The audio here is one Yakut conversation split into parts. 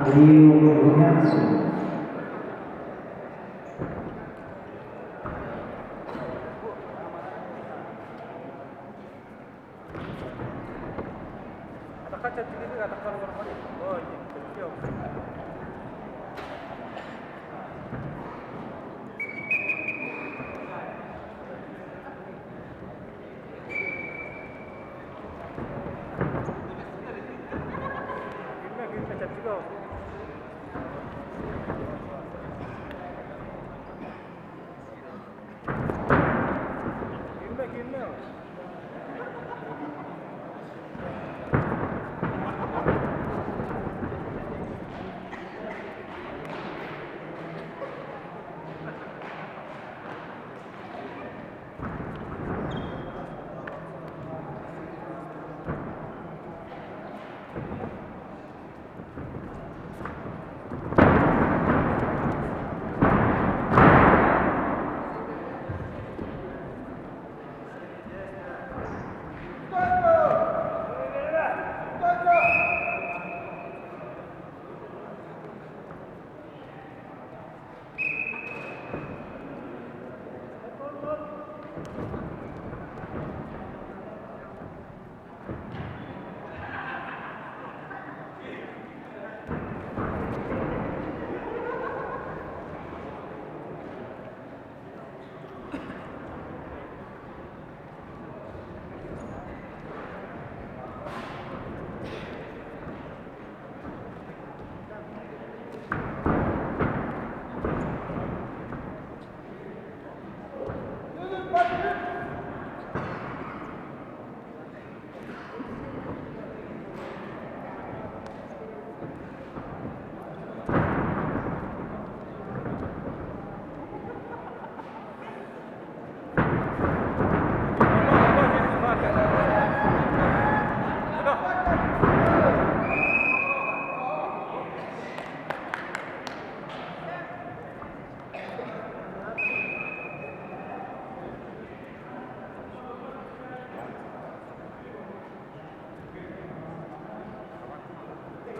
Андрею Румянцеву.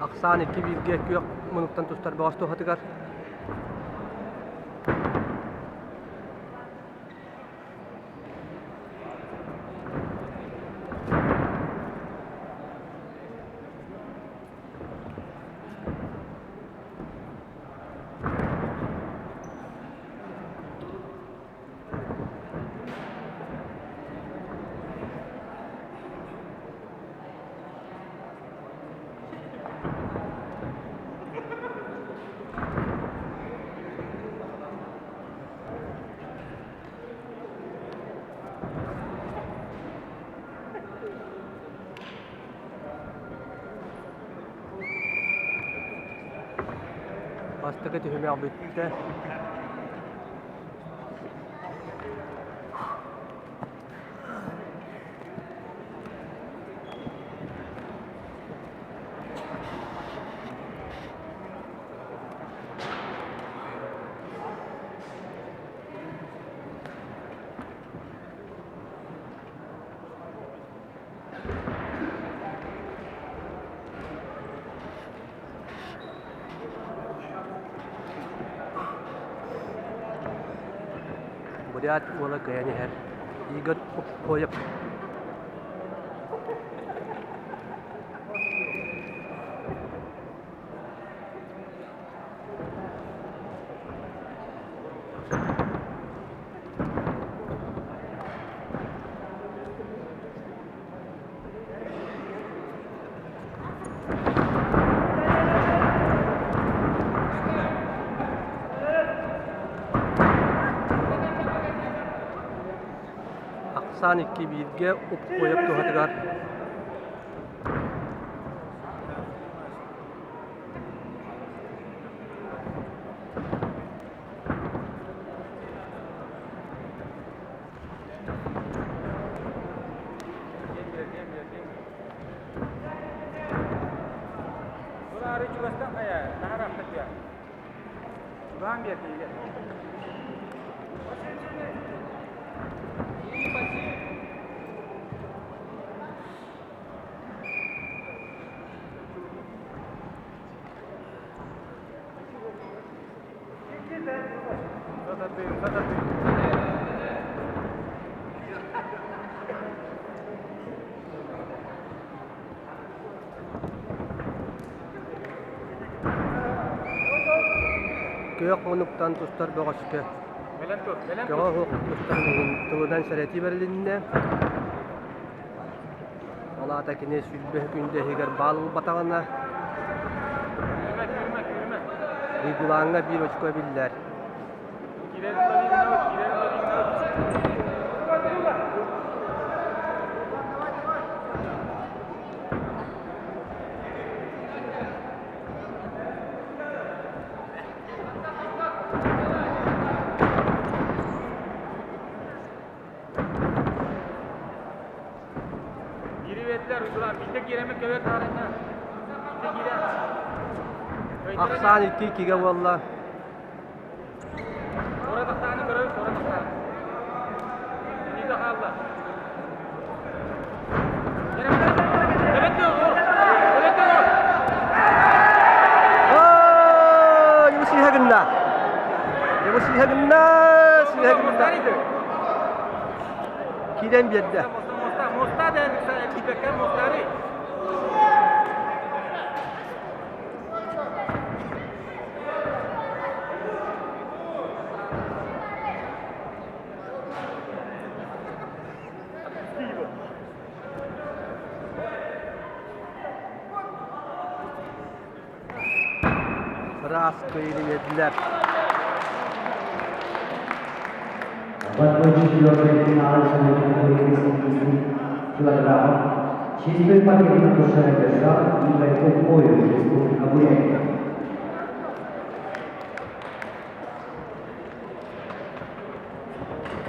Ахсаан икки бииргэ күөх мунуктан тустар бөҕөс туһатыгар Бастакы түһүмэх бүттэ. Бурят уола кыайан иһэр. Игорь Уппоев. Ахсаан икки бииргэ Уппоев туһатыгар Күөх муннуктан тустар бөҕөскө көҕө оһох тустарын иһин тылынан сэрэтии бэрилиннэ. Ол аата кини 20 күндэ иһигэр баал ылбатаҕына Уйгулааҥҥа биир очко эбиллэр. Ахсаан икки-иккигэ буолла. Сыыһа гынна. Сыыһа гынна, сыыһа гынна. Киирэн биэрдэ. Ыраас кыайыыны биэрдилэр. В 1/4 финала 30 килограммов чистую победу на душе одержал Игорь Кукоев, Республика.